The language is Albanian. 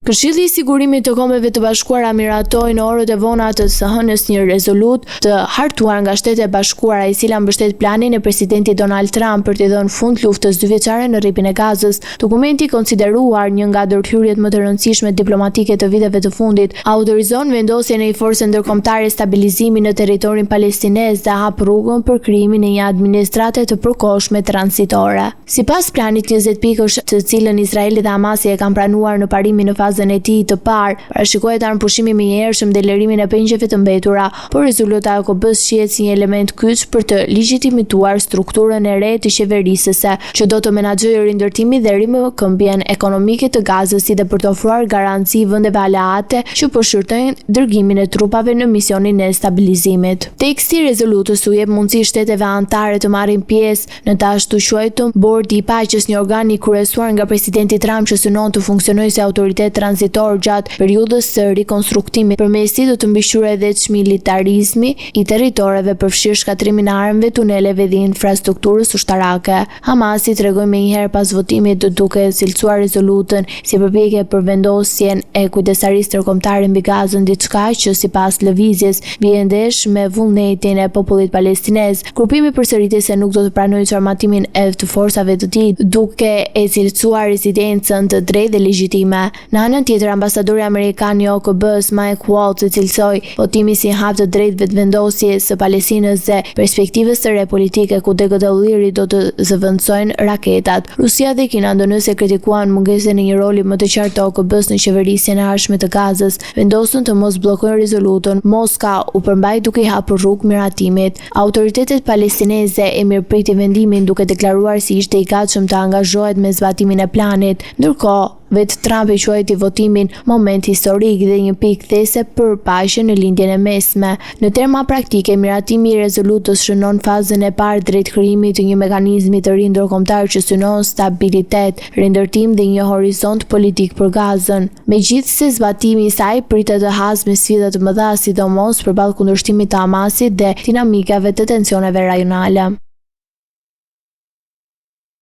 Këshilli i Sigurimit të Kombeve të Bashkuara miratoi në orët e vona të së hënës një rezolutë të hartuar nga Shtetet e Bashkuara, e cila mbështet planin e presidentit Donald Trump për t'i dhënë fund luftës dyvjeçare në Rripin e Gazës. Dokumenti, konsideruar një nga ndërhyrjet më të rëndësishme diplomatike të viteve të fundit, autorizon vendosjen e një force ndërkombëtare stabilizimi në territorin palestinez dhe hap rrugën për krijimin e një administrate të përkohshme tranzitore. Sipas planit 20 pikësh, të cilën Izraeli dhe Hamasi e kanë pranuar në parim në fazën e tij të parë, parashikohet armëpushimi i menjëhershëm dhe lirimin e pengjeve të mbetura, por rezoluta e OKB-së shihet si një element kyç për të legjitimituar strukturën e re të qeverisëse, që do të menaxhojë rindërtimin dhe rimëkëmbjen ekonomike të Gazës si dhe për të ofruar garanci vendeve aleate që po shqyrtojnë dërgimin e trupave në misionin e stabilizimit. Teksti i rezolutës u jep mundësi shteteve anëtare të marrin pjesë Në të ashtuquajturën Bordi i Paqes, një organ i kryesuar nga presidenti Trump që synon të funksionojë si autoritet tranzitor gjatë periudhës së rikonstruktimit, përmes tij do të mbikëqyret dhe çmilitarizmi i territoreve, përfshirë shkatërrimin e armëve, tuneleve dhe infrastrukturës ushtarake. Hamasi reagoi menjëherë pas votimit, duke e cilësuar rezolutën si përpjekje për vendosjen e kujdestarisë ndërkombëtare mbi Gazën, diçka që sipas lëvizjes bie ndesh me vullnetin e popullit palestinez. Grupimi përsëriti se nuk do të pranojë çarmatimin e të forcave të tij, duke e cilësuar rezistencën të drejtë dhe legjitime. Në anën tjetër, ambasadori amerikan i OKB-së, Mike Waltz, e cilësoi votimin si një hap të drejt vetëvendosjes së Palestinës dhe perspektivës së re politike ku degët e ullirit do të zëvendësojnë raketat. Rusia dhe Kina, ndonëse kritikuan mungesën e një roli më të qartë të OKB-së në qeverisjen e ardhshme të Gazës, vendosën të mos bllokojnë rezolutën. Moska u përmbajt duke i hapur rrugë miratimit. Autoritetet palestineze e mirëpritin vendimin duke deklaruar se ishte i gatshëm të angazhohet me zbatimin e planit. Ndërkohë, vetë Trump e quajti votimin moment historik dhe një pikë kthese për paqen në Lindjen e Mesme. Në terma praktike, miratimi i rezolutës shënon fazën e parë drejt krijimit të një mekanizmi të ri ndërkombëtar që synon stabilitet, rindërtim dhe një horizont politik për Gazën. Megjithëse zbatimi i saj pritet të hasë me sfida të mëdha, sidomos përballë kundërshtimit të Hamasit dhe dinamikave të tensioneve rajonale.